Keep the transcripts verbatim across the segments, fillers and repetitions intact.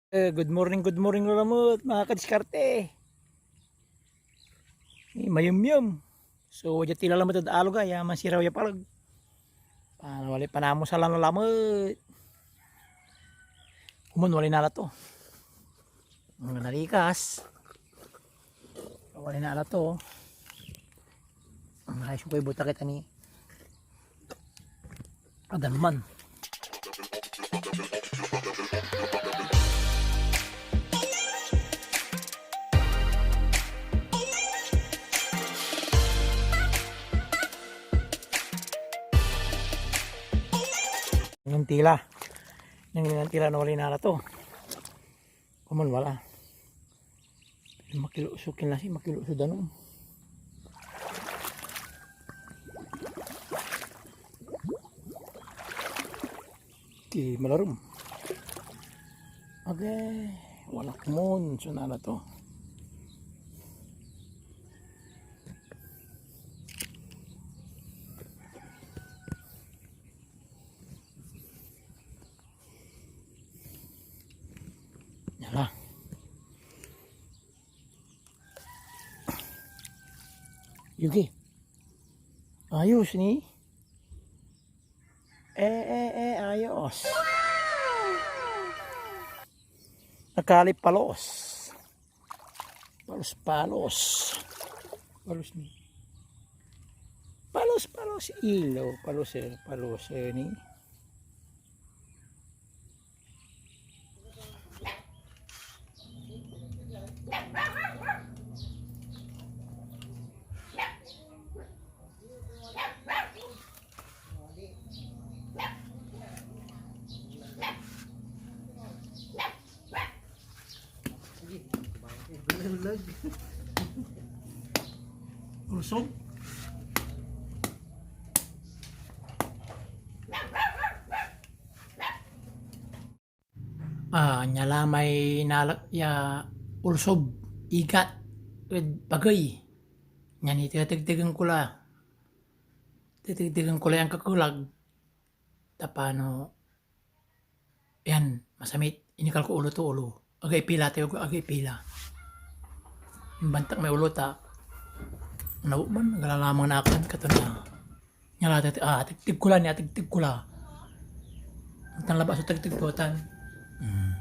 Eh, good morning, good morning, lalamut, mga kadiskarte. Eh, mayemyem. So, wadya tila lamet ed alog, ah, ya mansiraw ya paleg. Para walay panamusalan lalamut. Komon walay nala to. Mga nalikas. Walay nala to. Ang ayos ko ibuta kita ni Adan man. Yung tila. Yung tila na walay nala to. Komon wala. Makilo so kinasi, makilo so danum. Ti malarum. Okay, wala komon so nala to. Yan lang. Yuki. Ayos ni. Eh, eh, eh, ayos. Nakali palos. Palos, palos. Palos ni. Palos, palos, ilo. Palos, eh, palos, eh, ni. Lusog. Ah, nia la may nalak ya ulsob, igat, ed pagey. Nia ni tetegtegen ko la. Tetegtegen ko la yan kakelag. Tapano, yan, masamit. Inikal ko ulo to, ulo. Agay pila tayo, agay pila. Imbantak may ulo ta. Nauk man, nagala lamang na akin, kato na. Nia la, tig-, ah, tigtig ko la nia, tigtig ko la. Tan labat so tigtig to, tan. Mm.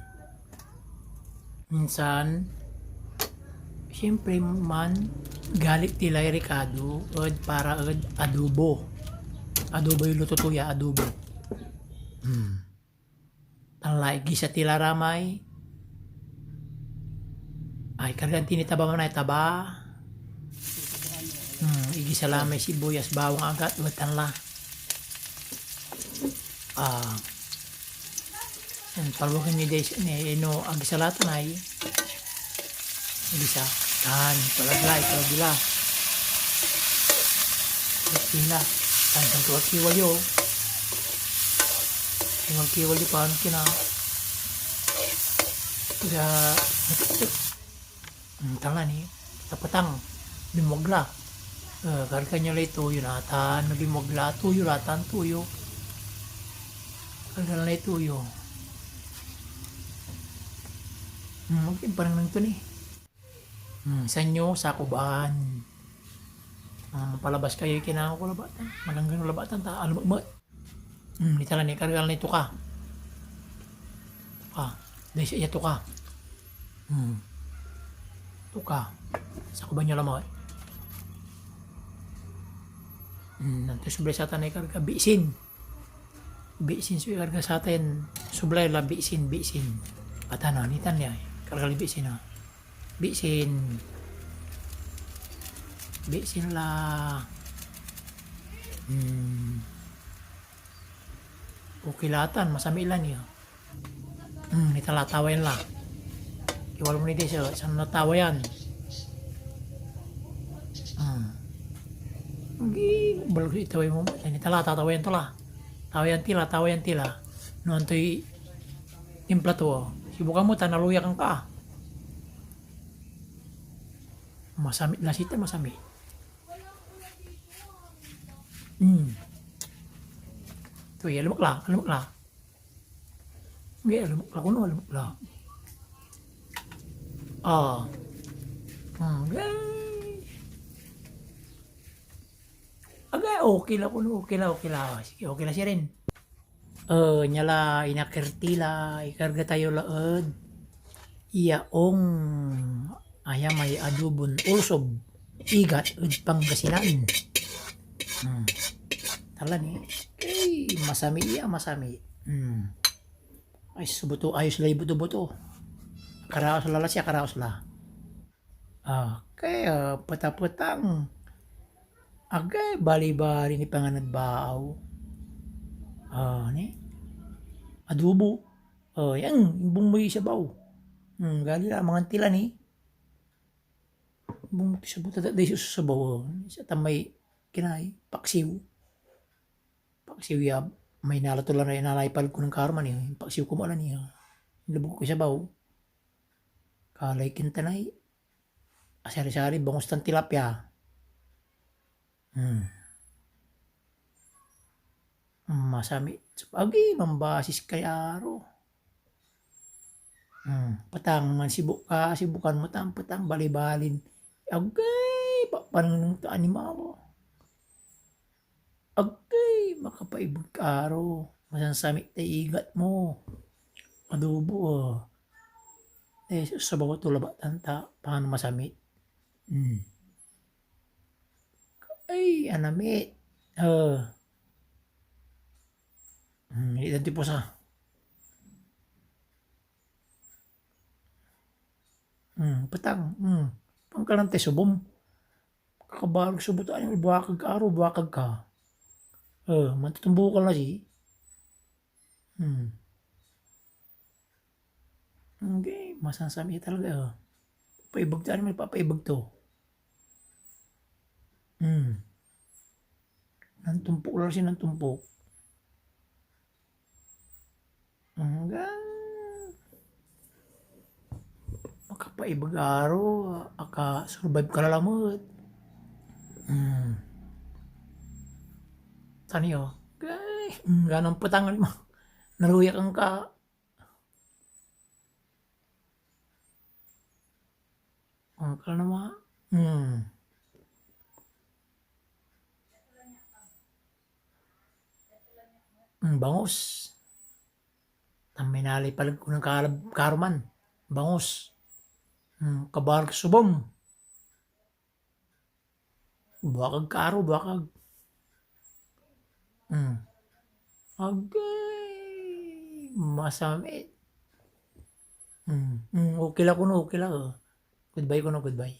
Minsan, siyempre man, galit ti lay rikado ed para ed adobo. Adobo yung luto to ya, adobo. Mm. Tan la igisa ti la ramay. Ay, kargaan ti ni taba man ay taba. Hmm, igisa la may sibuyas, bawang, agat, wetan la. Ah. Yan, paluwagan mi day, ni, ino, agisa la tan ay. Bisa. Tan, palag la, palag la. Palag la. Tan, tan, kiwal-kiwal yo. Kiwal-kiwal yo, paano kina? Kaya, hmm, tala ni, tapatang, bimwag la. Eh, karga nyo lay toyo natan, bimwag la, toyo la tan, toyo. Karga la lay toyo. Hmm, okay, parang nang to ni. Hmm, sanyo, sakuban. Ah, mapalabas kayo, kailangan ko labatan. Malanggan ko labatan, ta, alam mo, hmm, itala ni, karga la ni tuka. Tuka. Dahil siya tuka. Hmm. Tuka. Sakuban nyo lamang. Hmm, nanto sublay satan ay karga, bisin. Bisin so ikarga satan, sublay la bisin, bisin. At ano, nitan niya, karga la bisin, ah. Bisin. Bisin la. Hmm. Okay la tan, masami la niya. Hmm, itala, tawayan la. Iwala mo ni Desa, san natawayan. Hmm. Gi, balag itaway mo, yan itala, tatawayan to la. Tawayan tila, tawayan tila. No antoy timpla to, sibukan mo, ta naluyakan ka. Masami, lasita, masami. Hmm. To, ya, lumakla, lumakla. Nggak, alam, ako no, alam, la. Ah. Hmm, guys. Agay, okay la kuno, okay la, okay la. Sige, okay la sirin. Eh, nia la, inakerti la, ikarga tayo la ed yaong, aya may adobon olsob, igat ed Pangasinan. Hmm. Tala ni. Ey, masami ya, masami. Hmm. Ay, so buto, ayos lay buto-buto. Karaos la la siya, karaos la. Ah, kaya petapetang. Agay, balibali ni pangan ed baaw. Ah, ni? Adobo. Ah, yan, imbung moy sabaw. Hmm, gali la, mangan ti la ni. Imbung moy sabaw, tatatday so sabaw. Sa tamay kinay, paksiw. Paksiw ya, may nala to la na inalay paled ko nen karuman eh. Paksiw ko mo ala ni, ah. Inlobuk koy sabaw. Kalay kintanay. Asari-sari, bangus tan tilapia. Hmm. Masamit. Agi, mambasis kay aro. Hmm. Petang, mansibuk ka, sibukan mo tan petang, balibalin. Agay, papanengneng to animal. Agay, makapaibeg ka aro. Masansamit tay igat mo. Adobo, oh. Eh, sabaw to labat tan ta, paano masamit? Hmm. Ay, anamit. Oh. Hmm, idan ti pusa. Hmm, petang. Hmm. Pangkalan tay subom. Kakabarog so buto, ay, buakag ka, aro, buakag ka. Eh, mantutumbukan la si. Hmm. Okay, masansamit talaga, eh. Papaibeg to, ano may papaibeg to? Hmm. Nantumpok la si nantumpok. Anggan makapaibeg aro, aka-survive ka la lamet. Hmm. Tani, oh. Gay, anggan petang lima. Naluyak ang ka. Angkal na ma-, hmm. Hmm, bangus. Tan may nalay paleg ko nen kalab-, karuman. Bangus. Hmm, kabarog subom. Buakag ka aro, buakag. Hmm. Agay, masamit. Hmm, hmm, okay la kuno, okay la, oh. Goodbye kuno, goodbye.